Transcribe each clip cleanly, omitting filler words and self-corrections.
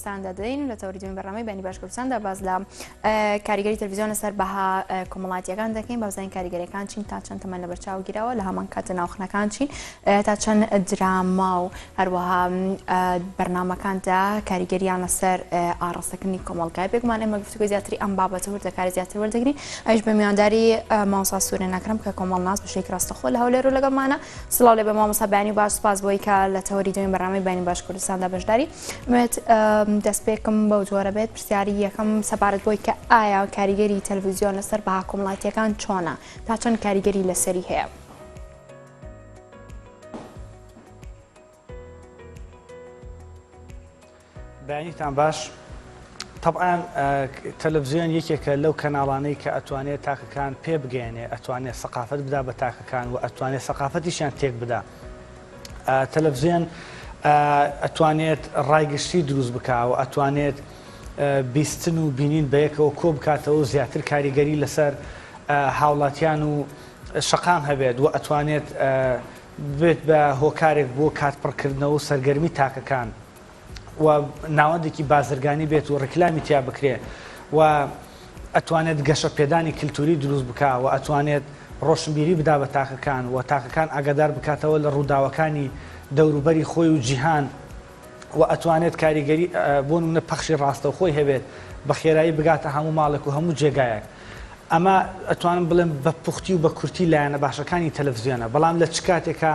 کوردستاندا دەدەین و لە تەوەری دووەمی بەرنامەی بەیانی باش کوردستاندا باس لە کاریگەری تەلەڤیزیۆن لەسەر بەها کۆمەڵاتیەکان دەکەین با بزانین کاریگەریەکان چین تا چەند تەمەن لەبەرچاو گیراوە لە هەمان کاتە ناوخنەکان چین تا چەند دراما و هەروەها بەرنامەکاندا کاریگەریان لەسەر ئاڕاستەکردنی کۆمەڵگای بێگومان ئێمە گفتوگۆی زیاتری ئەم بابەتە وردەکاری زیاتر وەردەگرین ئەویش بە میوانداری مامۆستا سورێن ئەکرەم کە کۆمەڵناس بەشێکی ڕاستەخۆ لە هەولێر و لەگەڵمانە سڵاو لێ بە مامۆستا بەیانی باش سپاس بۆی کە لە تەوەری دووەمی بەرنامەی بەیانی باش کوردستاندا بەشداری ئەمەوێت دەستپێکم بەو جۆرە بێت پرسیاری یەکەم سەبارەت بۆی کە ئایا کاریگەری تەلەڤیزیۆن لەسەر بەها کۆمەڵایەتیەکان چۆنە تا چەند کاریگەری لەسەری هەیە؟ بەیانیتان باش تەبعەن تەلەڤزیۆن یەکێکە لەو کەناڵانەی کە ئەتوانێت تاکەکان پێ بگەیەنێ ئەتوانێت سەقافەت بدا بە تاکەکان و ئەتوانێت سەقافەتیشیان تێک بدا تەلەفزیۆن ئەتوانێت ڕای گشتی دروست بکا و ئەتوانێت بیستن و بینین بەیەکەوە کۆ بکاتەوە و زیاتر کاریگەری لەسەر هاوڵاتیان و شەقام هەبێت و ئەتوانێت ببێت بە هۆکارێک بۆ کات پڕکردنەوە و سەرگەرمی تاکەکان و ناوەندێکی بازرگانی بێت و ڕیکلامی تیا بکرێ و ئەتوانێت گەشە پێدانی کلتوری دروست بکا و ئەتوانێت ڕۆشنبیری بدا بە تاکەکان و تاکەکان ئاگادار بکاتەوە لە ڕووداوەکانی دەوروبەری خۆی و جیهان و ئەتوانێت کاریگەری بۆ نمونە پەخشی ڕاستەوخۆی هەبێت بە خێرایی بگاتە هەموو ماڵێک و هەموو جێگایەک ئەمە ئەتوانم بڵێم بە پوختی و بە کورتی لایەنە باشەکانی تەلەفزیۆنە بەڵام لە چ کاتێکا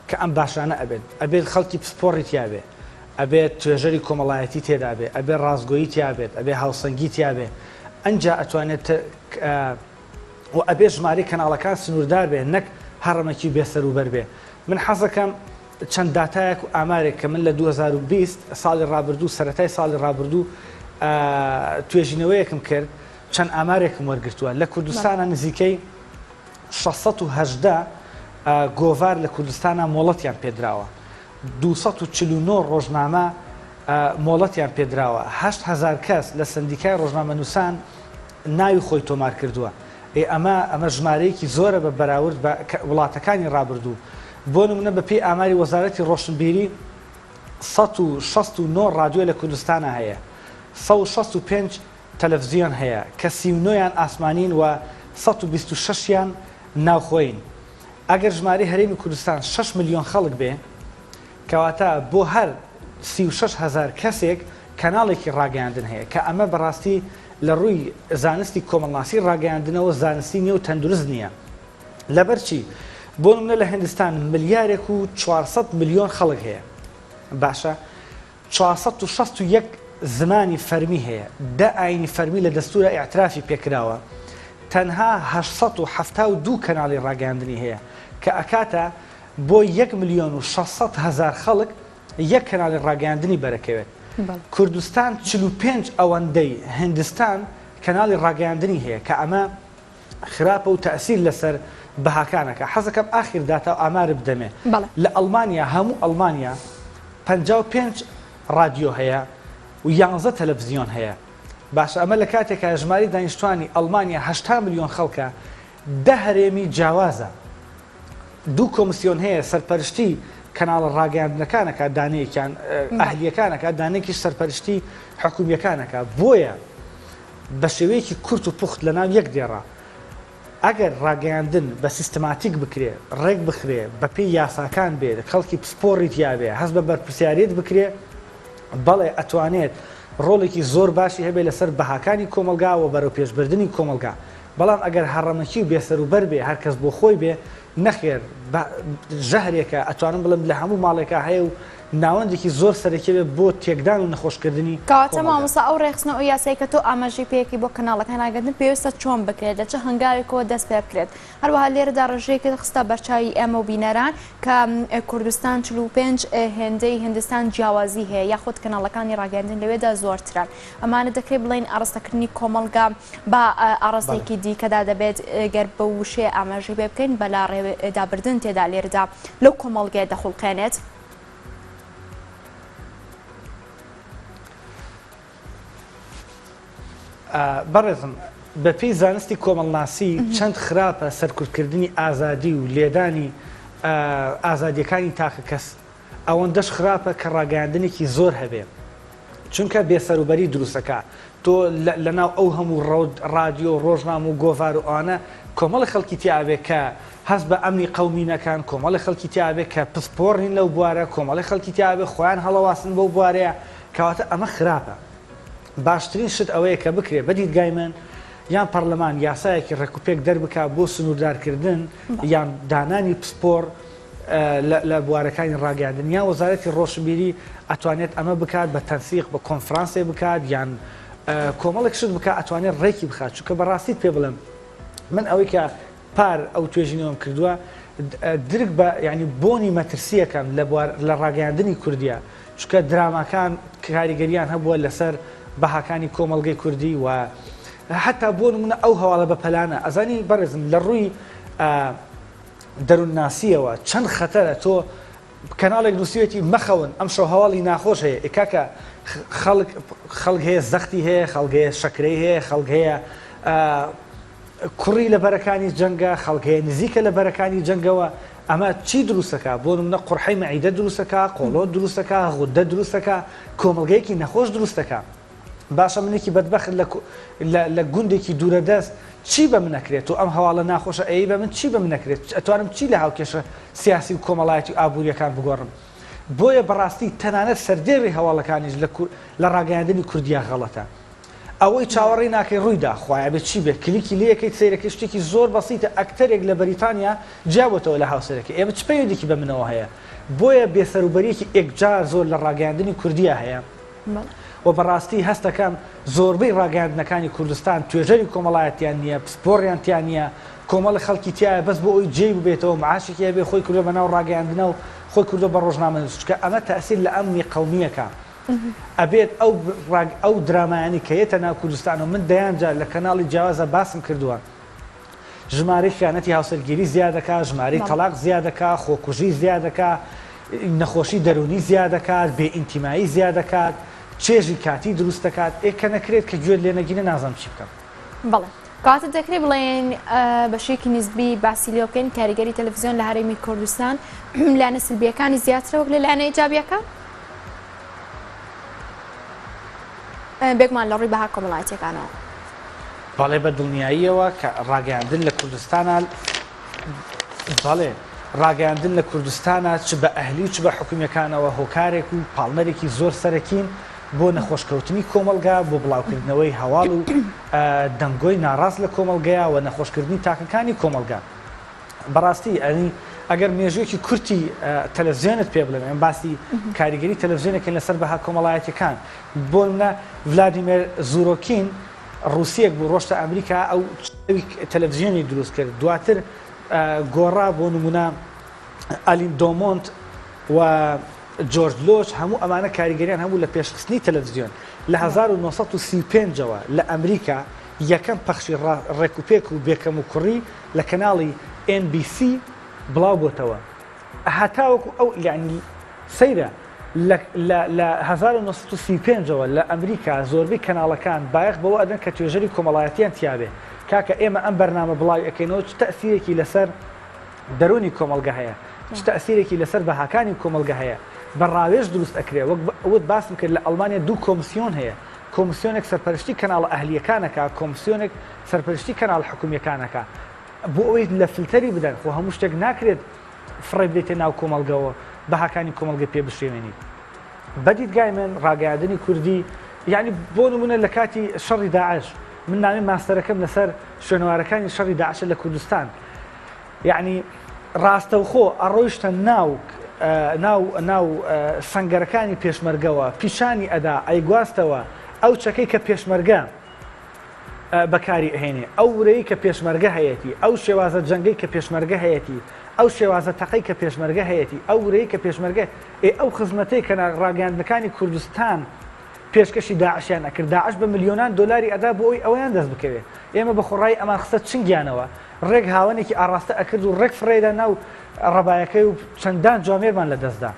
کە ئەم باشانە ئەبێت ئەبێت خەڵکی پسپۆڕی تیا بێ ئەبێت توێژەری کۆمەڵایەتی تێدا بێ ئەبێ ڕاستگۆیی تیا بێت ئەبێ هاوسەنگی تیا بێ ئەنجا ئەتوانێت و ئەبێ ژمارەی کەناڵەکان سنووردار بێ نەک هەڕەمەکی بێ سەروبەر بێ من حەزەکەم چەند داتایەک و ئامارێک کە من لە 2020 ساڵی ڕابردوو سەرەتای ساڵی ڕابردوو توێژینەوەیەکم کرد چەند ئامارێکم وەرگرتووە لە کوردستانە نزیکەی 618 گۆڤار لە کوردستانا مۆڵەتیان پێدراوە، 249 ڕۆژنامە مۆڵەتیان پێدراوە، 8000 کەس لە سەندیکای ڕۆژنامەنووسان ناوی خۆی تۆمار کردووە. ئێ ئەمە ئەمە ژمارەیەکی زۆرە بە بەراورد بە وڵاتەکانی ڕابردوو. بۆ نمونە بە پێی ئاماری وەزارەتی ڕۆشنبیری 169 ڕادیۆ لە کوردستانا هەیە، 165 تەلەفزیۆن هەیە کە 39 یان ئاسمانین و 126 یان ناوخۆیین. ئەگەر ژمارەی هەرێمی کوردستان شەش ملیۆن خەڵک بێ، کەواتە بۆ هەر 36 هەزار کەسێک کەناڵێکی ڕاگەیاندن هەیە، کە ئەمە بەڕاستی لە ڕووی زانستی کۆمەڵناسی ڕاگەیاندنەوە زانستی نییە و تەندروست نییە. لەبەر چی؟ بۆ نمونە لە هندستان ملیارێک و 400 ملیۆن خەڵک هەیە. باشە 461 زمانی فەرمی هەیە، دە ئاینی فەرمی لە دەستورا ئیعترافی پێکراوە، تەنها 872 کەناڵی ڕاگەیاندنی هەیە، کە ئەکاتە بۆ یەک ملیۆن و 600 هەزار خەڵک یەک کەناڵی ڕاگەیاندنی بەرەکەوێت. کوردستان 45 ئەوەندەی هندستان کەناڵی ڕاگەیاندنی هەیە، کە ئەمە خراپە و تەئسیر لەسەر بەهاکان ئەکا. حەزەکەم ئاخیر داتا و ئامارت بدەمێ. بەڵێ. لە ئەڵمانیا هەموو ئەڵمانیا 55 ڕادیۆ هەیە و یانزە تەلەفزیۆن هەیە. باشە ئەمە لە کاتێکا ژمارەی دانیشتوانی ئەڵمانیا 80 ملیۆن خەڵکە، دە هەرێمی جیاوازە. دوو کۆمسیۆن هەیە سەرپەرشتی کەناڵە ڕاگەیاندنەکان ئەکات دانەیەکیان ئەهلیەکان ئەکات دانەیەکیش سەرپەرشتی حکومیەکان ئەکات. بۆیە بە شێوەیەکی کورت و پوخت لە ناو یەک دێڕا ئەگەر ڕاگەیاندن بە سیستماتیک بکرێ، ڕێک بخرێ، بە پێی یاساکان بێ، خەڵکی پسپۆڕی تیا بێ، هەست بە بەرپرسیاریەت بکرێ، بەڵێ ئەتوانێت ڕۆڵێکی زۆر باشی هەبێ لەسەر بەهاکانی کۆمەڵگا و بەرەوپێشبردنی کۆمەڵگا. بەڵام ئەگەر هەڕەمەکی و بێسەروبەر بێ، هەر کەس بۆ خۆی بێ، نەخێر بە ژەهرێکە ئەتوانم بڵێم لە هەموو ماڵێکا هەیە و ناوەندێکی زۆر سەرەکی بێ بۆ تێکدان و نەخۆشکردنی کەواتە کۆمەڵگا. مامۆستا ئەو ڕێکخستنە و ئەو یاسایەی کە تۆ ئاماژەی پێکەی بۆ کەناڵەکان ڕاگەیاندن پێویستە چۆن بکرێت لە چ هەنگاوێکەوە دەست پێ بکرێت هەروەها لێرەدا ڕێژەیەکت خستە بەرچاوی ئێمە و بینەران کە کوردستان 45 هێندەی هندستان جیاوازی هەیە یاخود کەناڵەکانی ڕاگەیاندن لەوێدا زۆرترن ئەمانە دەکرێت بڵێین ئاڕاستەکردنی کۆمەڵگا بە ئاڕاستەیەکی دیکەدا دەبێت گەر بەو وشەیە ئاماژەی پێ بکەین بە لاڕێدابردن تێدا لێرەدا لەو کۆمەڵگەیە دەخوڵقێنێت. بەڕێزم بەپێی زانستی کۆمەڵناسی چەند خراپە سەرکوتکردنی ئازادی و لێدانی ئازادیەکانی تاکە کەس ئەوەندەش خراپە کە ڕاگەیاندنێکی زۆر هەبێ. چونکە بێسەروبەری دروستەکا. تۆ لەناو ئەو هەموو ڕادیۆ و ڕۆژنامە و گۆڤار و ئەوانە کۆمەڵێک خەڵکی تیا ئەبێ کە هەست بە ئەمنی قەومی نەکەن، کۆمەڵێک خەڵکی تیا ئەبێ کە پسپۆڕ نین لەو بوارە، کۆمەڵێک خەڵکی تیا ئەبێ خۆیان هەڵەواسن بەو بوارەیە، کەواتە ئەمە خراپە. باشترین شت ئەوەیە کە بکرێ بە دیدگای من یان پەڕلەمان یاسایەکی ڕێکوپێک دەربکا بۆ سنووردارکردن یان دانانی پسپۆڕ لە بوارەکانی ڕاگەیاندن یان وەزارەتی ڕۆشنبیری ئەتوانێت ئەمە بکات بە تەنسیق بە کۆنفرانسێ بکات یان کۆمەڵێک شت بکات ئەتوانێت ڕێکی بخات چونکە بەڕاستیت پێ بڵێم من ئەوەی کە پار ئەو توێژینەوەم کردووە درک بە یعنی بۆنی مەترسیەکەم لە بوار لە ڕاگەیاندنی کوردیە چونکە دراماکان کاریگەریان هەبووە لەسەر بەهاکانی کۆمەڵگەی کوردی و حتا بۆ نمونە ئەو هەواڵە بەپەلانە ئەزانی بەڕێزم لە ڕووی دەروونناسییەوە چەند خەتەرە تۆ کەناڵێک نووسیوێتی مەخەون ئەمشەو هەواڵی ناخۆش هەیە ئێ کاکە خەڵک خەڵک هەیە زەختی هەیە خەڵک هەیە شەکرەی هەیە خەڵک هەیە کوڕی لە بەرەکانی جەنگە خەڵک هەیە نزیکە لە بەرەکانی جەنگەوە ئەمە چی دروستەکە بۆ نمونە قورحەی مەعیدە دروستەکە قۆڵۆن دروستەکە غودە دروستەکە کۆمەڵگەیەکی نەخۆش دروستەکە باشە منێکی بەدبەخت لە لە گوندێکی دوورە دەست چی بە من ئەکرێت تۆ ئەم هەواڵە ناخۆشە ئەیەی بە من چی بە من ئەکرێت ئەتوانم چی لە هاوکێشە سیاسی و کۆمەڵایەتی و ئابووریەکان بگۆڕم بۆیە بەڕاستی تەنانەت سەردێڕی هەواڵەکانیش لە لە ڕاگەیاندنی کوردیا غەڵەتە ئەوەی چاوەڕێی ناکەی ڕوویدا خوایە بێ چی بێ کلیکی لێ ئەکەیت سەیرەکەی شتێکی زۆر بەسیتە ئەکتەرێک لە بەریتانیا جیابۆتەوە لە هاوسەرەکەی ئێمە چ پەیوەندێکی بە منەوە هەیە بۆیە بێسەروبەریەکی ئێکجار زۆر لە ڕاگەیاندنی کوردیا هەیە و بەڕاستی هەستەکەم زۆربەی ڕاگەیاندنەکانی کوردستان توێژەری کۆمەڵایەتیان نییە، پسپۆڕیان تیا نییە، کۆمەڵێک خەڵکی تیایە بەس بۆ ئەوەی جێی ببێتەوە معاشێکی هەبێ خۆی کردوە بە ناو ڕاگەیاندنە و خۆی کردوە بە ڕۆژنامەنووس چونکە ئەمە تەئسیر لە ئەمنی قەومییەکە ئەبێت ئەو ئەو درامایانەی کە یەتە ناو کوردستان و من دەیان جار لە کەناڵی جیاوازا باسم کردووە ژمارەی خیانەتی هاوسەرگیری زیاد دەکات، ژمارەی تەڵاق زیاد دەکات، خۆکوژی زیاد دەکات، نەخۆشی دەروونی زیاد دەکات، بێ ئینتیمایی زیاد دەکات، چێژی کاتی دروست دەکات، ئێ کە نەکرێت کە گوێت لێ نەگیرێ نازانم چی بکەم. بەڵێ کەواتە دەکرێ بڵێین بە شێوەیەکی نیسبی باسی لێوە بکەین کاریگەری تەلەفزیۆن لە هەرێمی کوردستان لایەنە سلبییەکانی زیاترە وەک لە لایەنە ئیجابییەکان؟ بێگومان لە ڕووی بەها کۆمەڵایەتیەکانەوە. بەڵێ بە دڵنیاییەوە کە ڕاگەیاندن لە کوردستانا بەڵێ ڕاگەیاندن لە کوردستانا چ بە ئەهلی و چ بە حکومیەکانەوە هۆکارێک و پاڵنەرێکی زۆر سەرەکین بۆ نەخۆشکەوتنی کۆمەڵگا بۆ بڵاوکردنەوەی هەواڵ و دەنگۆی ناڕاست لە کۆمەڵگەیا و نەخۆشکردنی تاکەکانی کۆمەڵگا. بەڕاستی ئەنی ئەگەر مێژوویەکی کورتی تەلەفزیۆنت پێ بڵێم ئێمە باسی کاریگەری تەلەفزیۆنێکن لەسەر بەها کۆمەڵایەتیەکان بۆ نمونە ڤلادیمێر زورۆکین ڕووسیەک بوو ڕۆشتە ئەمریکا ئەو تەلەفزیۆنی دروست کرد دواتر گۆڕا بۆ نمونە ئالین دۆمۆنت و جۆرج لۆچ هەموو ئەمانە کاریگەریان هەبوو لە پێشخستنی تەلەفزیۆن لە 1935ەوە لە ئەمریکا یەکەم پەخشی ڕێکوپێک و بێ کەموکوڕی لە کەناڵی ئێن بی سی بڵاو بۆتەوە هەتاوەکو ئەو یانی سەیرە لە لە لە 1935 ەوە لە ئەمریکا زۆربەی کەناڵەکان بایەخ بەوە ئەدەن کە توێژەری کۆمەڵایەتیان تیابێ کاکە ئێمە ئەم بەرنامە بڵاوی ئەکەینەوە چ تەئسیرێکی لەسەر دەروونی کۆمەڵگە هەیە چ تەئسیرێکی لەسەر بەهاکانی کۆمەڵگە هەیە بە ڕاوێژ دروست ئەکرێ وەک وت باسم کرد لە ئەڵمانیا دوو کۆمسیۆن هەیە کۆمسیۆنێک سەرپەرشتی کەناڵە ئەهلییەکان ئەکا، کۆمسیۆنێک سەرپەرشتی کەناڵە حکومییەکان ئەکا. بۆ ئەوەی لە فلتەری بدەن، خۆ هەموو شتێک ناکرێت فڕێ بدەیتە ناو کۆمەڵگەوە، بەهاکانی کۆمەڵگەی پێ بشێوێنیت. بە دیدگای من ڕاگەیاندنی کوردی، یانی بۆ نموونە لە کاتی شەڕی داعش، من نامەی ماستەرەکەم لەسەر شوێنەوارەکانی شەڕی داعشە لە کوردستان، یەعنی ڕاستەوخۆ ئەڕۆیشتە ناو ناو ناو سەنگەرەکانی پێشمەرگەوە پیشانی ئەدا ئەیگواستەوە ئەو چەکەی کە پێشمەرگە بەکاری ئەهێنێ ئەو ورەی کە پێشمەرگە هەیەتی ئەو شێوازە جەنگەی کە پێشمەرگە هەیەتی ئەو شێوازە تەقەی کە پێشمەرگە هەیەتی ئەو ورەی کە پێشمەرگە ئێ ئەو خزمەتەی کە ڕاگەیاندنەکانی کوردستان پێشکەشی داعشیان ئەکرد داعش بە ملیۆنان دۆلاری ئەدا بۆ ئەوی ئەویان دەست بکەوێ ئێمە بە خۆڕایی ئەمان خستە چنگیانەوە ڕێک هاوەنێکی ئاڕاستە ئەکرد و ڕێک فڕێیدا ناو ڕەبایەکەی و چەندان جوامێرمان لە دەستدا.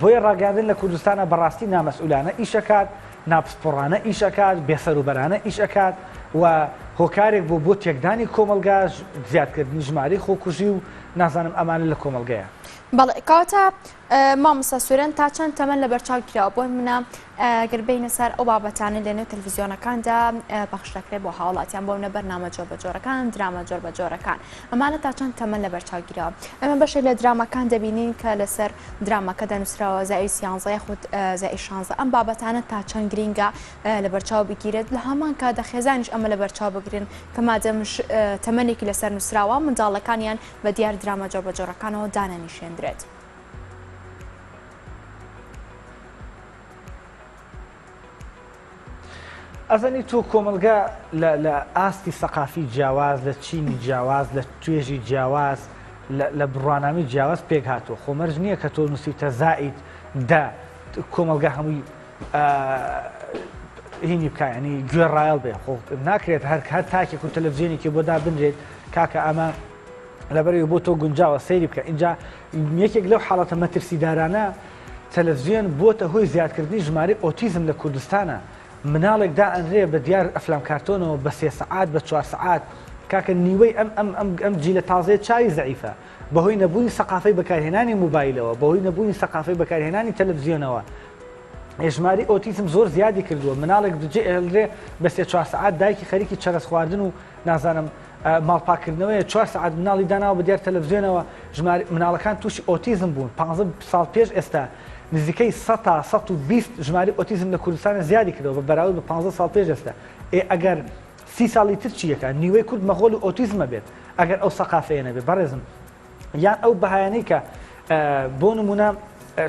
بۆیە ڕاگەیاندن لە کوردستانا بەڕاستی نامەسئولانە ئیش ئەکات، ناپسپۆڕانە ئیش ئەکات، بێسەروبەرانە ئیش ئەکات و هۆکارێک بوو بۆ تێکدانی کۆمەڵگا، زیادکردنی ژمارەی خۆکوژی و. نازانم ئەمانە لە کۆمەڵگەیە. بەڵێ کەواتە مامۆستا سورەن تا چەند تەمەن لەبەرچاو گیراوە بۆ نمونە گەر بێینە سەر ئەو بابەتانەی لەنێو تەلەفزیۆنەکاندا پەخش دەکرێت بۆ هاوڵاتیان بۆ منە بەرنامە جۆربەجۆرەکان دراما جۆربەجۆرەکان ئەمانە تا چەند تەمەن لەبەرچاو گیراوە ئێمە بەشێک لە دراماکان دەبینین کە لەسەر دراماکە دەنووسراوە زائید سیانزە یاخود زائید شانزە ئەم بابەتانە تا چەند گرینگە لەبەرچاو بگیرێت لە هەمان کاتدا خێزانیش ئەمە لەبەرچاو بگرن کە مادەم تەمەنێکی لەسەر نووسراوە منداڵەکانیان بە دیار دراما جۆربەجۆرەکانەوە دانەنیشێندرێت. ئەزانی تۆ کۆمەڵگە لە ئاستی سەقافی جیاواز لە چینی جیاواز لە توێژی جیاواز لە بڕوانامی جیاواز پێک هاتووە خۆ مەرج نییە کە تۆ نووسیتە زائید دە کۆمەڵگە هەمووی هینی بکە ینی گوێ ڕایەڵ بێ خۆ ناکرێت هەر هەر تاکێک و تەلەڤزیۆنێکی بۆ دابنرێت کاکە ئەمە لەبەرەوەی بۆ تۆ گونجاوە سەیری بکە ئینجا یەکێک لەو حاڵەتە مەترسیدارانە تەلەفزیۆن بۆتە هۆی زیادکردنی ژمارەی ئۆتیزم لە کوردستانە مناڵێک دائەنرێ بە دیار ئەفلام کارتۆنەوە بە سێ سەعات بە چوار سەعات کاکە نیوەی ئەم ئەم ئەم ئەم جیلە تازەیە چاوی زەعیفە بەهۆی نەبوونی سەقافەی بەکارهێنانی موبایلەوە بەهۆی نەبوونی سەقافەی بەکارهێنانی تەلەفزیۆنەوە ژماری ئۆتیزم زۆر زیادی کردووە مناڵێک بجێ ئێڵرێ بە سێ چوار سەعات دایکی خەریکی چەرەس خواردن و نازانم ماڵ پاککردنەوەیە چوار سەعات مناڵی داناوە بە دیار تەلەفزیۆنەوە ژمارە مناڵەکان تووشی ئۆتیزم بوون پانزە ساڵ پێش ئێستا نزیکەی سەتا 120 ژماری ئۆتیزم لە کوردستان زیادی کردەوە بە بەراورد بە پانزە ساڵ پێش ئێستا ئێ ئەگەر سی ساڵی تر چیەکە نیوەی کورد مەغۆل و ئۆتیزمە بێت ئەگەر ئەو سەقافەیە نەبێت بەڕێزم یان ئەو بەهایانەی کە بۆ نمونە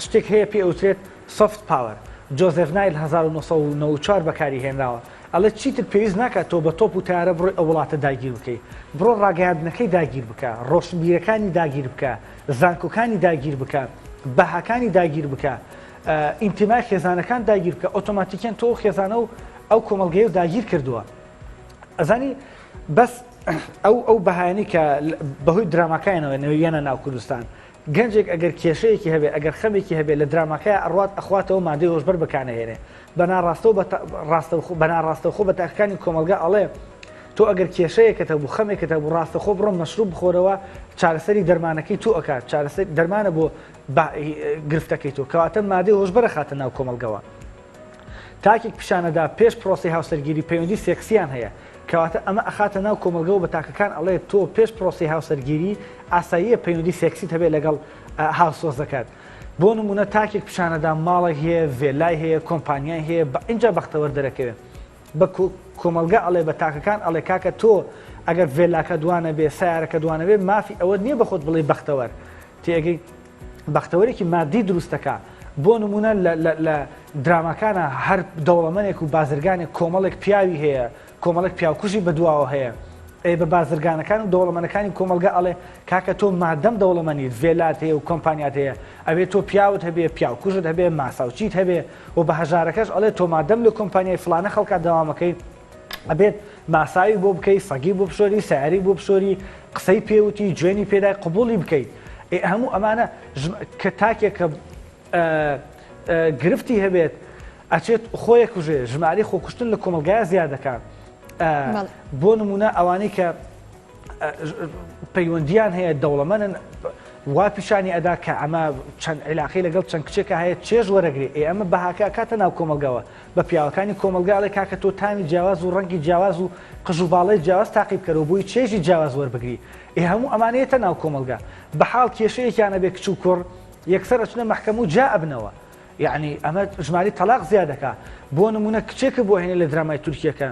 شتێک هەیە پێ ئەوترێت soft power جۆزێف نایل 1994 بەکاری هێنراوە ئەڵێ چیتر پێویست ناکات تۆ بە تۆپ و تەیارە بڕۆی ئەو وڵاتە داگیر بکەی، بڕۆ ڕاگەیاندنەکەی داگیر بکە، ڕۆشنبیرەکانی داگیر بکە، زانکۆکانی داگیر بکە، بەهاکانی داگیر بکە، ئینتیمای خێزانەکان داگیر بکە، ئۆتۆماتیکیەن تۆ ئەو خێزانە و ئەو کۆمەڵگەیەو داگیر کردووە. ئەزانی بەس ئەو ئەو بەهایانەی کە بەهۆی دراماکانەوە یەنە ناو کوردستان، گەنجێک ئەگەر کێشەیەکی هەبێ، ئەگەر خەمێکی هەبێ لە دراماکەیا ئەڕوات ئەخواتەوە مادەی هۆشبەر بەکانەهێنێ. بە ناڕاستەو بە ڕاستەوخۆ بە ناڕاستەوخۆ بە تاکەکانی کۆمەڵگا ئەڵێ تۆ ئەگەر کێشەیەکت هەبوو خەمێکت هەبوو ڕاستەخۆ بڕۆ مەشروب بخۆرەوە چارەسەری دەرمانەکەی تۆ ئەکات چارەسەر دەرمانە بۆ گرفتەکەی تۆ کەواتە مادەی هۆشبەر ئەخاتە ناو کۆمەڵگەوە. تاکێک پیشانەدا پێش پرۆسەی هاوسەرگیری پەیوەندی سێکسیان هەیە کەواتە ئەمە ئەخاتە ناو کۆمەڵگەوە بە تاکەکان ئەڵێ تۆ پێش پرۆسەی هاوسەرگیری ئاساییە پەیوەندی سێکسیت هەبێت لەگەڵ هاوسۆزەکەت بۆ نمونە تاکێک پیشانەدا ماڵێک هەیە ڤێلای هەیە کۆمپانیای هەیە بە ئینجا بەختەوەر دەرەکەوێت بە کۆمەڵگە ئەڵێ بە تاکەکان ئەڵێ کاکە تۆ ئەگەر ڤێلاکە دوانەبێ سیارەکە دوانەبێ مافی ئەوەت نییە بە خۆت بڵێ بەختەوەر تێگەی بەختەوەرێکی مادی دروست دەکا بۆ نمونە لە دراماکانە هەر دەوڵەمەنێک و بازرگانێک کۆمەڵێک پیاوی هەیە کۆمەڵێک پیاوکوژی بەدواوە هەیە ئێ بە بازرگانەکان و دەوڵەمەنەکانی کۆمەڵگە ئەڵێ کاکە تۆ مادەم دەوڵەمەنیت ڤێلات هەیە و کۆمپانیات هەیە ئەبێ تۆ پیاوت هەبێ پیاوکوژت هەبێ ماساوچیت هەبێ و بە هەژارەکەش ئەڵێ تۆ مادەم لە کۆمپانیای فڵانە خەڵکا دەوامەکەی ئەبێت ماساوی بۆ بکەی سەگی بۆ بشۆری سەیارەی بۆ بشۆری قسەی پێوتی جوێنی پێدای قبوڵی بکەیت ئێ هەموو ئەمانە کە تاکێک کە گرفتی هەبێت ئەچێت خۆیە کوژێ ژمارەی خۆکوشتن لە کۆمەلگای زیاد دەکات بۆ نمونە ئەوانەی کە پەیوەندیان هەیە دەوڵەمەنن وا پیشانی ئەدا کە ئەمە چەند عیلاقی لەگەڵ چەند کچێکە هەیە چێژ وەرەگرێ ئێ ئەمە بەهاکە کاتە ناو کۆمەلگاوە بە پیاوەکانی کۆمەڵگا ئەڵێ کاکە تۆ تامی جیاواز و ڕەنگی جیاواز و قژ و باڵای جیاواز تاقی بکەرەوە بۆی چێژی جیاواز وەربگری ئێ هەموو ئەمانە یەتە ناو کۆمەڵگا بە حاڵ کێشەیەکیان ئەبێ کچ و کوڕ یەکسەر ئەچنە مەحکەمە و جیا ئەبنەوە یەعنی ئەمە ژماری تەلاق زیاد دەکا بۆ نمونە کچێکە بۆ هێنێ لە درامای تورکیەکە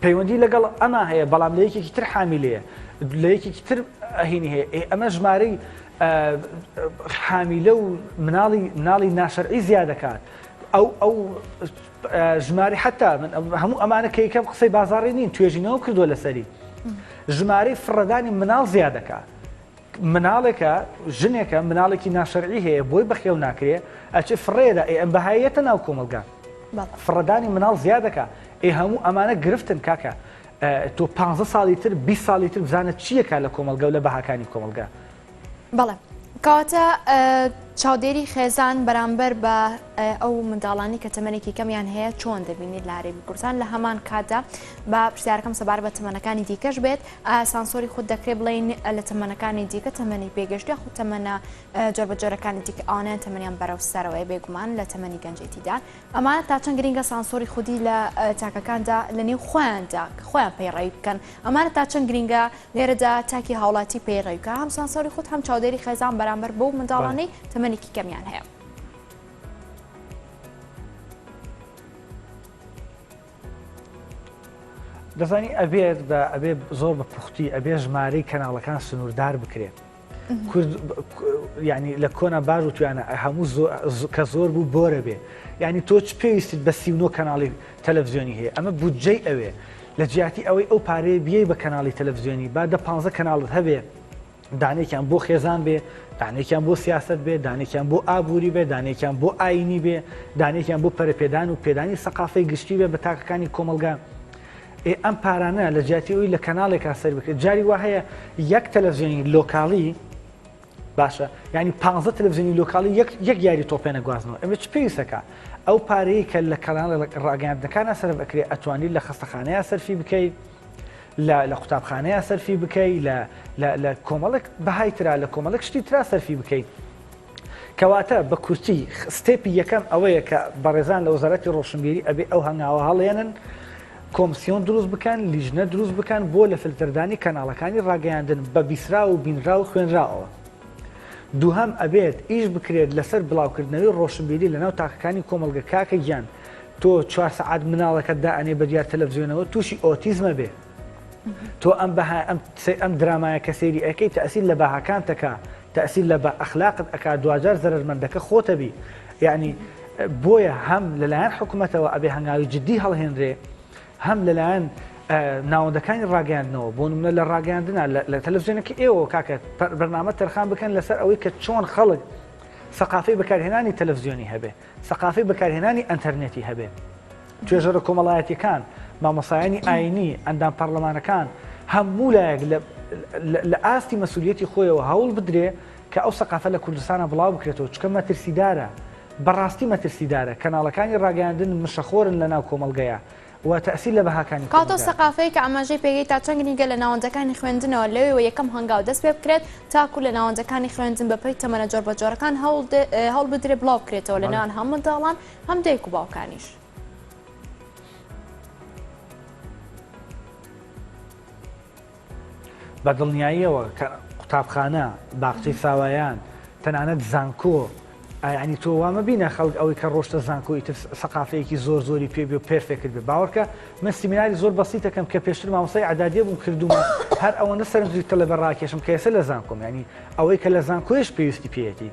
پەیوەندی لەگەڵ ئەما هەیە بەڵام لە یەکێکی تر حامیلەیە لە یەکێکی تر ئەهینی هەیە ئێ ئەمە ژمارەی حامیلە و مناڵی مناڵی ناشەرعی زیاد دەکات ئەو ئەو ژماری حتا من هەموو ئەمانە کە یەکەم قسەی بازاڕی نین توێژینەوە کردووە لەسەری ژمارەی فڕەدانی مناڵ زیاد دەکات مناڵێکە ژنێکە مناڵێکی ناشەرعی هەیە بۆی بەخێو ناکرێ ئەچێ فڕێدا ئێ ئەم بەهایەتە ناو کۆمەڵگا فڕەدانی مناڵ زیاد دەکا ئێ هەموو ئەمانە گرفتن کاکە تۆ پ ساڵی تر 20 ساڵی تر بزانە چیەکە لە کۆمەڵگە و لە بەهاکانی کۆمەڵگا بەڵێ کەواتە چاودێری خێزان بەرامبەر بە. ئەو منداڵانی کە تەمەنێکی کەمیان هەیە چۆن دەبینیت لە هەرێمی کوردستان لە هەمان کاتدا با پرسیارەکەم سەبارەت بە تەمەنەکانی دیکەش بێت ئایا سانسۆری خود دەکرێت بڵێین لە تەمەنەکانی دیکە تەمەنی پێگەشتوو یاخود تەمەنە جۆربەجۆرەکانی دیکە ئەوانەیان تەمەنیان بەرەو سەرەوەیە بێگومان لە تەمەنی گەنجێتیدان ئەمانە تا چەند گرینگە سانسۆری خودی لە تاکەکاندا لە نێو خۆیاندا کە خۆیان پەیڕەوی بکەن ئەمانە تا چەند گرینگە لێرەدا تاکی هاوڵاتی پەیڕەوی بکە هەم سانسۆری خود هەم چاودێری خێزان بەرامبەر بەو منداڵانەی تەمەنێکی کەمیان هەیە. دەزانی ئەبێت بە ئەبێ زۆر بە پوختی ئەبێ ژمارەی کەناڵەکان سنووردار بکرێت کورد یعنی لە کۆنا باش وتویانە هەموو کە زۆر بوو بۆرە بێ یعنی تۆ چ پێویستیت بە 39 کەناڵی تەلەڤزیۆنی هەیە ئەمە بودجەی ئەوێ لە جیاتی ئەوەی ئەو پارەیە بیەی بە کەناڵی تەلەڤزیۆنی با دە پانزە کەناڵت هەبێ دانێکیان بۆ خێزان بێ دانێکیان بۆ سیاست بێ دانێکیان بۆ ئابووری بێ دانێکیان بۆ ئاینی بێ دانێکیان بۆ پەرەپێدان و پێدانی سەقافەی گشتی بێ بە تاکەکانی کۆمەڵگا ئێ ئەم پارانە لە جیاتی ئەوی لە کەناڵێکا سەر بکرێت جاری وا هەیە یەک تەلەڤزیۆنی local ی باشە یعنی پ تەلەڤزیۆنی local ی یەک یەک یاری تۆپێنە گوازنەوە ئەمە چ پێویستەکە ئەو پارەیە کە لە کەناڵ ڕاگەیاندنەکانە سەرف ئەکرێ ئەتوانیت لە خەستەخانەیە سەرفی بکەیت لە لە قوتابخانەیە سەرفی بکەی لە لە کۆمەڵک بەهای ترا لە کۆمەڵک شتی ترا سەرفی بکەیت کەواتە بە کورتی step ی یەکەم ئەوەیە کە بەڕێزان لە وەزارەتی ڕۆشنبیری ئەبێ ئەو هەنگاوە هەڵێنن، کۆمسیۆن دروست بکەن، لیژنە دروست بکەن بۆ لە فلتەردانی کەناڵەکانی ڕاگەیاندن بە بیسراو و بینراو و خوێنراوەوە. دووهەم ئەبێت ئیش بکرێت لەسەر بڵاوکردنەوەی ڕۆشنبیری لەناو تاکەکانی کۆمەڵگە کاکە گیان تۆ چوار سەعات مناڵەکەت دائەنێ بە دیار تەلەفزیۆنەوە تووشی ئۆتیزمە بێ تۆ ئەم بەها ئەم ئەم درامایە کە سەیری ئەکەی تەئسیر لە بەهاکانت ئەکا تەئسیر لە بە ئەخلاقت ئەکا دواجار زەرەرمەندەکە خۆتەبی یعنی بۆیە هەم لەلایەن حکومەتەوە ئەبێ هەنگاوی جدی هەڵهێنرێ هەم لەلایەن ناوەندەکانی ڕاگەیاندنەوە بۆ نمونە لە ڕاگەیاندنا لە تەلەڤزیۆنەکە ئێوە کاکە بەرنامە تەرخان بکەن لەسەر ئەوەی کە چۆن خەڵک سەقافەی بەکارهێنانی تەلەڤزیۆنی هەبێ سەقافەی بەکارهێنانی ئەنتەرنێتی هەبێ. توێژەرە کۆمەڵایەتیەکان، مامۆستایانی ئاینی، ئەندام پەڕلەمانەکان، هەموو لایەک لە ئاستی مەسولیەتی خۆیەوە هەوڵ بدرێ کە ئەو سەقافە لە کوردستانا بڵاو بکرێتەوە، چونکە مەترسیدارە، بەڕاستی مەترسیدارە، کەناڵەکانی ڕاگەیاندن مشەخۆرن لەناو کۆمەڵگەیا و تەئسیر لە بەهاکانی کاتۆ کۆمەڵگا. سەقافەی کە ئاماژەی پێکەی تا چەند گرینگە لە ناوەندەکانی خوێندنەوە لەوێوە یەکەم هەنگاو دەست پێ بکرێت تاکو لە ناوەندەکانی خوێندن بە پێی تەمەنە جۆربەجۆرەکان هەوڵ بدرێ بڵاو بکرێتەوە لە نێوان هەم منداڵان هەم دایک و باوکانیش. بە دڵنیاییەوە کە قوتابخانە، باخچەی ساوایان، تەنانەت زانکۆ، یانی تۆ وا مەبینە خەڵک ئەوەی کە ڕۆشتە زانکۆ ئیتر سەقافەیەکی زۆر زۆری پێ بێ و perfect بێ. باوەڕکە من سیمیناری زۆر بەسیتەکەم کە پێشتر مامۆستای ئیعدادیە بووم کردوومە هەر ئەوەندە سەرنجی تەلەبە ڕاکێشم کە ئێستا لە زانکۆم یانی ئەوەی کە لە زانکۆیش پێویستی پێیەتی.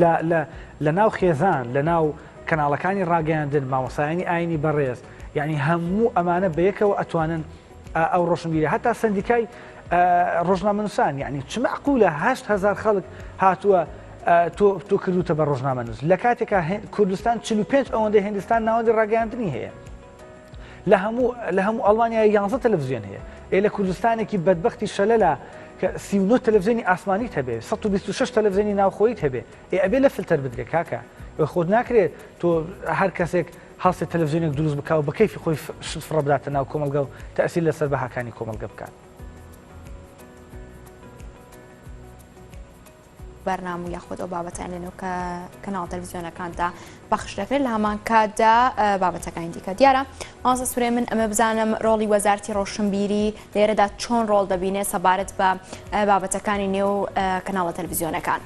لە لە لە ناو خێزان لە ناو کەناڵەکانی ڕاگەیاندن مامۆستایانی ئاینی بەڕێز یعنی هەموو ئەمانە بەیەکەوە ئەتوانن ئەو ڕۆشنبیرە هەتا سندیکای ڕۆژنامەنووسان یعنی چ مەعقولە 8هزار خەڵک هاتووە تۆ تۆ کردوتە بە ڕۆژنامەنووس لە کاتێکا کوردستان 45 ئەوەندەی هندستان ناوەندی ڕاگەیاندنی هەیە لە هەموو لە هەموو ئەڵمانیا یانزە تەلەڤزیۆن هەیە ئێ لە کوردستانێکی بەدبەختی شەلەلا کە 39 تەلەڤزیۆنی ئاسمانیت هەبێ 126 تەلەڤزیۆنی ناوخۆیت هەبێ ئێ ئەبێ لە فلتەر بدرێ کاکە ئێ خۆت ناکرێت تۆ هەر کەسێک هەڵسێ تەلەڤزیۆنێک دروست بکا و بە کەیفی خۆی شت فڕە بداتە ناو کۆمەڵگە و تەئسیر لەسەر بەهاکانی کۆمەڵگە بکات. بەرنامە و یاخود ئەو بابەتان لەنێو کە کەناڵ تەلەڤزیۆنەکاندا پەخش دەکرێت لە هەمان کاتدا بابەتەکانی دیکە دیارە مامۆستا سورێ من ئەمە بزانم ڕۆڵی وەزارتی ڕۆشنبیری لێرەدا چۆن ڕۆڵ دەبینێت سەبارەت بە بابەتەکانی نێو کەناڵە تەلەڤزیۆنەکان.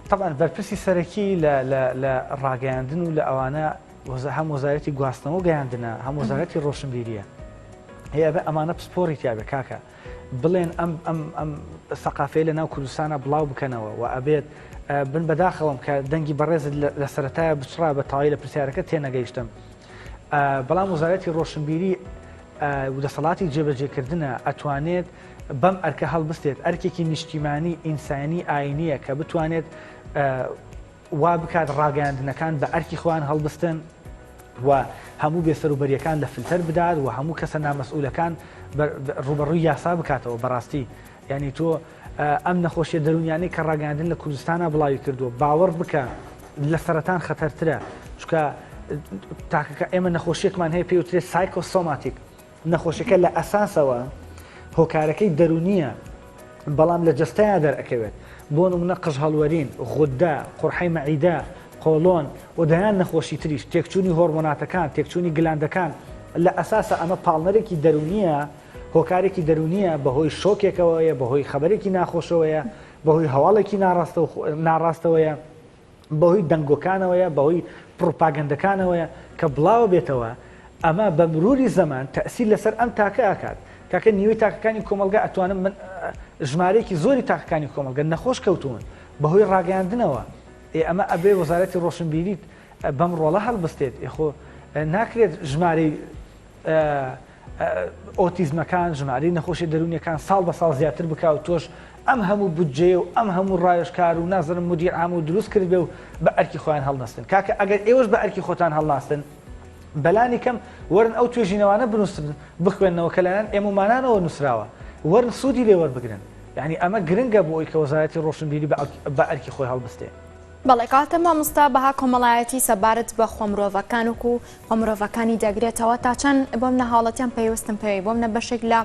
تەبعەن بەرپرسی سەرەکی لە لە لە ڕاگەیاندن و لە ئەوانە هەم وەزارەتی گواستنەوە گەیاندنە هەم وەزارەتی ڕۆشنبیریە هەیە بە ئەمانە پسپۆری تیاابێ کاکە بڵێن ئەم ئەم ئەم سەقافەیە لە ناو کوردستانە بڵاو بکەنەوە و ئەبێت بن بەداخەوەم کە دەنگی بەڕێزت لە سەرەتایە بچڕا بە تەواوی لە پرسیارەکە تێنەگەیشتم بەڵام وەزارەتی ڕۆشنبیری و دەسەڵاتی جێبەجێکردنە ئەتوانێت بەم ئەرکە هەڵبستێت، ئەرکێکی نیشتیمانی، ئینسانی، ئاینییە کە بتوانێت وا بکات ڕاگەیاندنەکان بە ئەرکی خۆیان هەڵبستن و هەموو بێسەروبەرییەکان لە فلتەر بدات و هەموو کەسە نامەسئولەکان ڕووبەڕووی یاسا بکاتەوە. بەڕاستی. یعنی تۆ ئەم نەخۆشیە دەروونیانەی کە ڕاگەیاندن لە کوردستانا بڵاوی کردووە باوەڕ بکە لە سەرەتان خەتەرترە چونکە تاکەکە ئێمە نەخۆشیەکمان هەیە پێوترێت psychosomatic نەخۆشیەکە لە ئەساسەوە هۆکارەکەی دەروونیە بەڵام لە جەستەیا دەرئەکەوێت بۆ نمونە قژ هەڵوەرین، غودە، قوڕحەی مەعیدە، قۆڵۆن و دەیان نەخۆشی تریش، تێکچوونی هۆڕمۆناتەکان، تێکچوونی گلاندەکان، لە ئەساسا ئەمە پاڵنەرێکی دەروونیە، هۆکارێکی دەروونیە، بەهۆی شۆکێکەوەیە، بەهۆی خەبەرێکی ناخۆشەوەیە، بەهۆی هەواڵێکی ناڕاستەوەیە. بەهۆی دەنگۆکانەوەیە، بەهۆی پڕوپاگەندەکانەوەیە کە بڵاوە بێتەوە، ئەمە بە مروری زەمان تەئسیر لەسەر ئەم تاکە ئەکات، کاکە نیوەی تاکەکانی کۆمەڵگا ئەتوانم من ژمارەیەکی زۆری تاکەکانی کۆمەڵگە نەخۆش کەوتوون بەهۆی ڕاگەیاندنەوە، ئێ ئەمە ئەبێ وەزارەتی ڕۆشنبیریت بەم ڕۆڵە هەڵبستێت، ئێ خۆ ناکرێت ژمارەی ئۆتیزمەکان، ژمارەی نەخۆشیە دەروونیەکان ساڵ بە ساڵ زیاتر بکا و تۆش ئەم هەموو بودجەیە و ئەم هەموو ڕاوێژکار و نازانم مدیر عام و دروست کردبێ و بە ئەرکی خۆیان هەڵنەستن. کاکە ئەگەر ئێوەش بە ئەرکی خۆتان هەڵناستن بەلانی کەم وەرن ئەو توێژینەوانە بنووسن بخوێننەوە کە لەلایەن ئێمەومانانەوە نووسراوە وەرن سوودی لێ وەربگرن. یانی ئەمە گرنگە بۆ ئەوی کە وەزارەتی ڕۆشنبیری بە ئەرکی خۆی هەڵبستێ. بەڵێ کەواتە مامۆستا بەها کۆمەڵایەتی سەبارەت بە خۆمرۆڤەکان وەکو خۆمرۆڤەکانی دەگرێتەوە تا چەند بۆمنە هاوڵەتیان پەیوەستن پێوەی بۆمنە بەشێک لە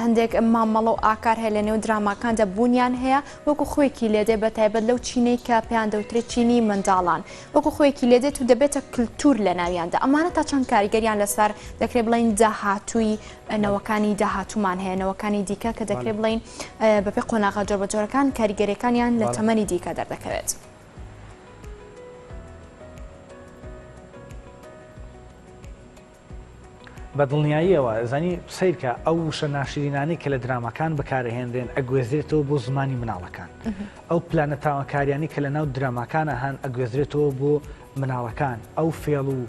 هەندێک مامەڵە و ئاکار هەیە لە نێو دراماکاندا بوونیان هەیە وەکو خۆیەکی لێدێ بە تایبەت لەو چینەی کە پێیان دەوترێت چینی منداڵان وەکو خۆیەکی لێدێت و دەبێتە کللتور لە ناویاندا ئەمانە تا چەند کاریگەریان لەسەر دەکرێت بڵین داهاتووی نەوەکانی داهاتوومان هەیە نەوەکانی دیکە کە دەکرێت بڵین بەپێی قۆناغە جۆربەجۆرەکان کاریگەریەکانیان لە تەمەنی دیکە دەردەکەوێت. بە دڵنیاییەوە زانی سیرکە ئەو وشە ناشرینانەی کە لە دراماکان بەکارهێنرێن ئەگوێزرێتەوە بۆ زمانی مناڵەکان ئەو پلانە تاوانکاریانی کە لە ناو دراماکانە هەن ئەگوێزرێتەوە بۆ مناڵەکان ئەو فێڵ و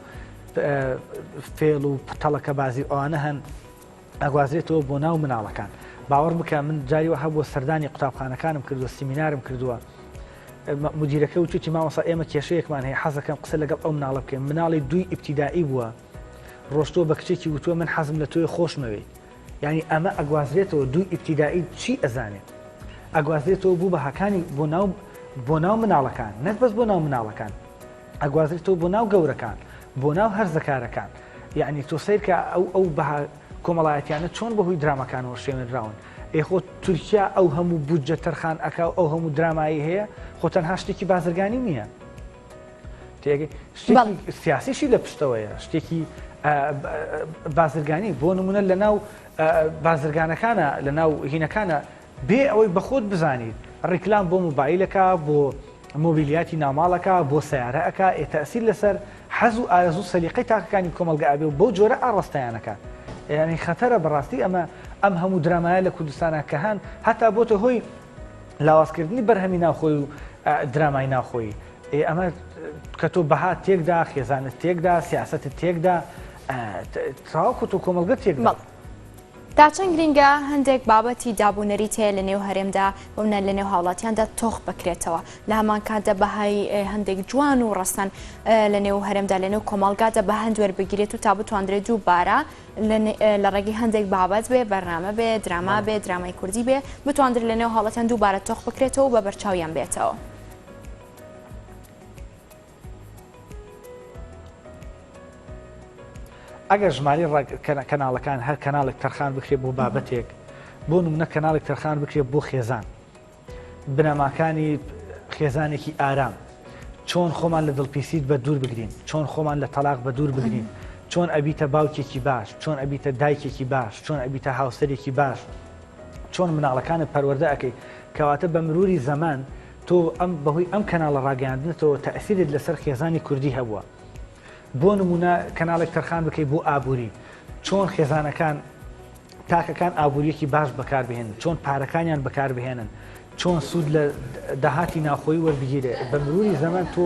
فێڵ و تەڵەکەبازی ئەوانە هەن ئەگوازرێتەوە بۆ ناو مناڵەکان. باوەڕ بکە من جاری وا هەبووە سەردانی قوتابخانەکانم کردووە، سیمینارم کردووە، مدیرەکە وتویەتی مامۆستا ئێمە کێشەیەکمان هەیە حەزەکەم قسە لەگەڵ ئەو مناڵە بکەین، مناڵی دووی ئیبتیدائی بووە ڕۆشتووە بە کچێکی وتووە من حەزم لە تۆیە خۆشمەوێیت. یانی ئەمە ئەگوازرێتەوە دووی ئیبتیدائی چی ئەزانێ؟ ئەگوازرێتەوە بۆ بەهاکانی بۆ ناو بۆ ناو مناڵەکان نەک بەس بۆ ناو مناڵەکان. ئەگوازرێتەوە بۆ ناو گەورەکان، بۆ ناو هەرزەکارەکان. یەعنی تۆ سەیرکە ئەو ئەو بەها کۆمەڵایەتیانە چۆن بەهۆی دراماکانەوە شێوێنراون. ئێ خۆ تورکیا ئەو هەموو بودجە تەرخان ئەکا و ئەو هەموو درامایەی هەیە خۆ تەنها شتێکی بازرگانی نییە. تێگەی شتێکی سیاسیشی لە پشتەوەیە، شتێکی بازرگانی بۆ نمونە لە ناو بازرگانەکانە لە ناو هینەکانە بێ ئەوەی بەخۆت بزانیت ڕیکلام بۆ مۆبایل ئەکا بۆ مۆبیلیاتی ناوماڵ ئەکا بۆ سەیارە ئەکا ئێ تەئسیر لەسەر حەز و ئارەزوو سەلیقەی تاکەکانی کۆمەڵگە ئەبێ و بەو جۆرە ئاڕاستەیان ئەکات یانی خەتەرە بەڕاستی ئەمە ئەم هەموو درامایە لە کوردستانا کە هەن هەتا بۆتە هۆی لاوازکردنی بەرهەمی ناوخۆی و درامای ناوخۆیی ئێ ئەمە کە تۆ بەها تێکدا خێزانت تێکدا سیاسەتت تێکدا تاوەکو تۆ کۆمەڵگە تێکدا. تا چەند گرینگە هەندێک بابەتی داب و نەریت هەیە لە نێو هەرێمدا و نە لە نێو هاوڵاتیاندا تۆخ بکرێتەوە لە هەمان کاتدا بەهای هەندێک جوان و ڕەسەن لە نێو هەرێمدا لە نێو کۆمەڵگادا بە هەند وەربگیرێت و تا بتواندرێت دووبارە لە ڕێگەی هەندێک بابەت بێ بەرنامە بێ دراما بێ درامای کوردی بێ بتواندرێت لە نێو هاوڵاتیان دووبارە تۆخ بکرێتەوە و بە بەرچاویان بێتەوە. ئەگەر ژمارەی کەناڵەکان هەر کەناڵێک تەرخان بکرێت بۆ بابەتێک بۆ نمونە کەناڵێک تەرخان بکرێت بۆ خێزان بنەماکانی خێزانێکی ئارام چۆن خۆمان لە دڵپیسیت بە دوور بگرین چۆن خۆمان لە تەلاق بە دوور بگرین چۆن ئەبیتە باوکێکی باش چۆن ئەبیتە دایکێکی باش چۆن ئەبیتە هاوسەرێکی باش چۆن مناڵەکانت پەروەردە ئەکەی کەواتە بە مروری زەمان تۆ ئەم بەهۆی ئەم کەناڵە ڕاگەیاندنەتەوە تەئسیرت لەسەر خێزانی کوردی هەبووە بۆ نمونە کەناڵێک تەرخان بکەی بۆ ئابووری چۆن خێزانەکان تاکەکان ئابووریەکی باش بەکاربهێنن چۆن پارەکانیان بەکاربهێنن چۆن سوود لە داهاتی ناوخۆی وەربگیرێ بە مروری زەمان تۆ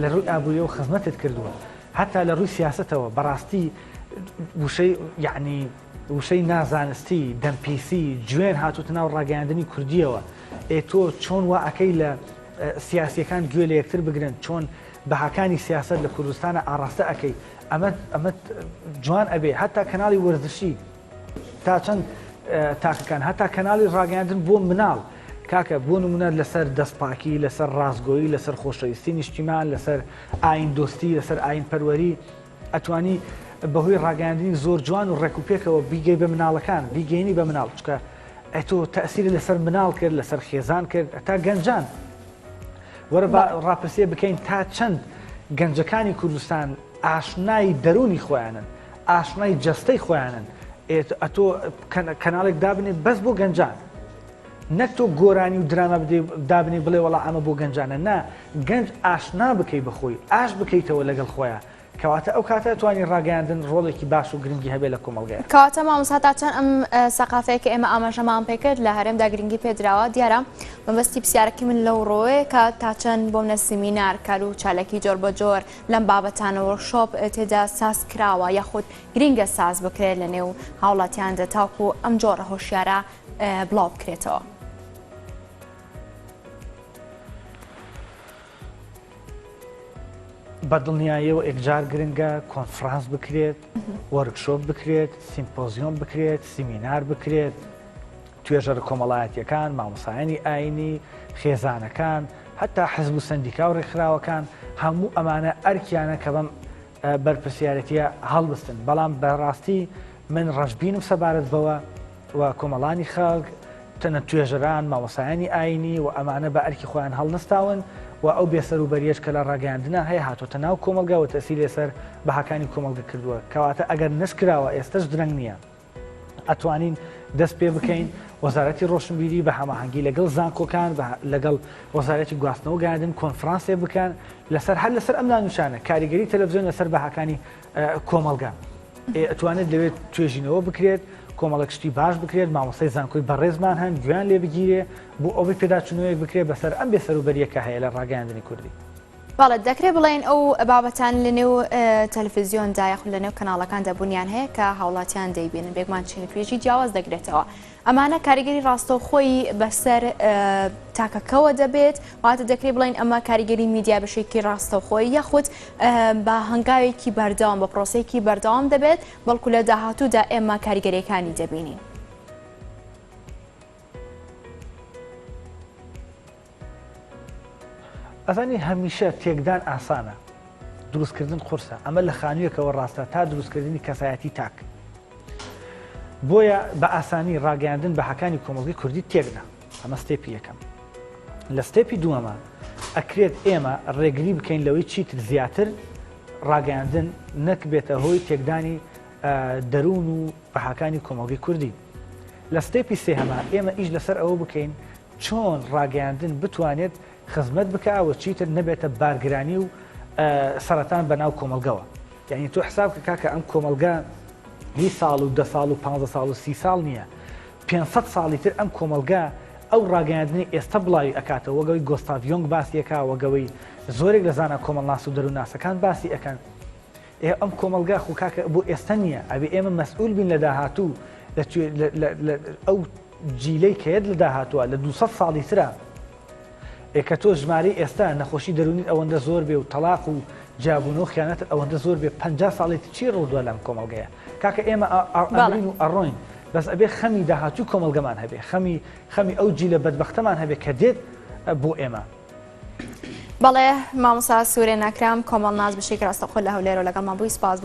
لە ڕووی ئابووریەوە خزمەتت کردووە هەتا لە ڕووی سیاسەتەوە بەڕاستی وشەی یعنی وشەی نازانستی، دەمپیسی، جوێن هاتووتە ناو ڕاگەیاندنی کوردییەوە. ئێ تۆ چۆن وا ئەکەی لە سیاسییەکان گوێ لە یەکتر بگرن، چۆن بەهاکانی سیاسەت لە کوردستانا ئاڕاستە ئەکەی؟ ئەمە ئەمە جوان ئەبێ. هەتا کەناڵی وەرزشی تا چەند. تاکەکان هەتا کەناڵی ڕاگەیاندن بۆ مناڵ کاکە بۆ نمونە لەسەر دەستپاکی لەسەر ڕاستگۆیی لەسەر خۆشەویستی نیشتیمان لەسەر ئاین دۆستی لەسەر ئاین پەروەری ئەتوانی بەهۆی ڕاگەیاندنی زۆر جوان و ڕێک و پێکەوە بیگەی بە مناڵەکان بیگەینی بە مناڵ چکە ئەتۆ تەسیری لەسەر مناڵ کرد لەسەر خێزان کرد تا گەنجان وەرە با ڕاپرسیە بکەین تا چەند گەنجەکانی کوردستان ئاشنای دەروونی خۆیانن ئاشنای جەستەی خۆیانن ئەتۆ کەناڵێک دابنێ بەس بۆ گەنجان نەک تۆ گۆرانی و دراما بدەی دابنێ بڵێ وەڵا ئەمە بۆ گەنجانە نا گەنج ئاشنا بکەی بەخۆی ئاش بکەیتەوە لەگەڵ خۆیان کەواتە ئەو کاتە ئەتوانی ڕاگەیاندن ڕۆڵێکی باش و گرنگی هەبێ لە کۆمەڵگەیا. کەواتە مامۆستا تا چەند ئەم سەقافەیە کە ئێمە ئاماژەمان پێکرد لە هەرێمدا گرنگی پێدراوە دیارە مەبەستی پرسیارەکەی من لەو ڕۆیە کە تا چەند بۆ منە سیمینار کار و چالاکی جۆر بە جۆر لەم بابەتانە وۆرکشۆپ تێدا ساز کراوە یاخود گرنگە ساز بکرێت لە نێو هاوڵاتیاندا تاکو ئەم جۆرە هۆشیارە بڵاو بکرێتەوە. بە دڵنیاییەوە ئێکجار گرنگە کۆنفرانس بکرێت، وۆرکشۆپ بکرێت، سیمپۆزیۆم بکرێت، سیمینار بکرێت، توێژەرە کۆمەڵایەتییەکان، مامۆستایانی ئایینی، خێزانەکان، هەتا حزب و سەندیکا و ڕێکخراوەکان، هەموو ئەمانە ئەرکیانە کە بەم بەرپرسیارێتییە هەڵبستن. بەڵام بەڕاستی من ڕەشبینم سەبارەت بەوە و کۆمەڵانی خەڵک، تەنە توێژەران، مامۆستایانی ئایینی و ئەمانە بە ئەرکی خۆیان هەڵنەستاون و ئەو بێسەروبەرییەش کە لە ڕاگەیاندنا هەیە هاتۆتە ناو کۆمەڵگا و تەئسیری لەسەر بەهاکانی کۆمەڵگە کردووە. کەواتە ئەگەر نەشکراوە ئێستەش درەنگ نییە. ئەتوانین دەست پێ بکەین، وەزارەتی ڕۆشنبیری بە هەماهەنگی لەگەڵ زانکۆکان، لەگەڵ وەزارەتی گواستنەوە گەیاندن کۆنفرانسێک بکەن لەسەر هەر لەسەر ئەم ناونیشانە، کاریگەری تەلەفزیۆن لەسەر بەهاکانی کۆمەڵگە. ئەتوانێت لەوێ توێژینەوە بکرێت، کۆمەڵێک شتی باش بکرێت، مامۆستای زانکۆی بەڕێزمان هەن گوێیان لێ بگیرێ بۆ ئەوەی پێداچوونەوەیەک بکرێت بەسەر ئەم بێسەروبەرییە کە هەیە لە ڕاگەیاندنی کوردی. بەڵێ دەکرێت بڵێین ئەو بابەتانە لە نێو تەلەفزیۆندا یاخود لە نێو کەناڵەکاندا بوونیان هەیە کە هاوڵاتیان دەیبینن بێگومان چین و توێژی جیاواز دەگرێتەوە ئەمانە کاریگەری ڕاستەوخۆی بەسەر تاکەکەوە دەبێت واتە دەکرێت بڵێین ئەمە کاریگەری میدیا بەشێکی ڕاستەوخۆی یاخود بە هەنگاوێکی بەردەوام بە پرۆسەیەکی بەردەوام دەبێت بەڵکو لە داهاتوودا ئێمە کاریگەریەکانی دەبینین. ئەزانی هەمیشە تێکدان ئاسانە دروستکردن قورسە ئەمە لە خانوویەکەوە ڕاستە تا دروستکردنی کەسایەتی تاک بۆیە بە ئاسانی ڕاگەیاندن بەهاکانی کۆمەڵگەی کوردی تێکدا ئەمە step ی یەکەم لە step ی دووەمە ئەکرێت ئێمە ڕێگری بکەین لەوەی چیتر زیاتر ڕاگەیاندن نەکبێتە هۆی تێکدانی دەروون و بەهاکانی کۆمەڵگەی کوردی لە step ی سێهەما ئێمە ئیش لەسەر ئەوە بکەین چۆن ڕاگەیاندن بتوانێت خزمەت بکا و چیتر نەبێتە بارگرانی و سەرەتان بە ناو کۆمەڵگەوە. یانی تۆ حساب کە کاکە ئەم کۆمەڵگە هی ساڵ و دە ساڵ و پانزە ساڵ و سی ساڵ نییە 500 ساڵی تر ئەم کۆمەڵگە ئەو ڕاگەیاندنەی ئێستا بڵاوی ئەکاتەوە وەک ئەوەی گۆستاڤ یۆنگ باسی ئەکا وەک ئەوەی زۆرێک لە زانا کۆمەڵناس و دەروونناسەکان باسی ئەکەن ئێ ئەم کۆمەڵگا خو کاکە بۆ ئێستا نییە ئەبێ ئێمە مەسئول بین لە داهاتوو لە ئەو جیلەی کە یەت لە داهاتووە لە 200 ساڵی ترا ئێ کە تۆ ژمارەی ئێستا نەخۆشی دەروونیت ئەوەندە زۆر بێ و تەڵاق و جیابوونەوە خیانەتت ئەوەندە زۆر بێ 50 ساڵی تر چی ڕوودوە لەم کۆمەڵگەیە کاکە ئێمە ئەمرین و ئەڕۆین بەس ئەبێ خەمی داهاتووی کۆمەڵگەمان هەبێ خەمی خەمی ئەو جیلە بەدبەختەمان هەبێ کە دێت بۆ ئێمە. بەڵێ مامۆستا سورێن ئەکرەم کۆمەڵناس بەشێکی ڕاستەوخۆ لە هەولێرەوە لەگەڵمان بووی سپاس بۆ.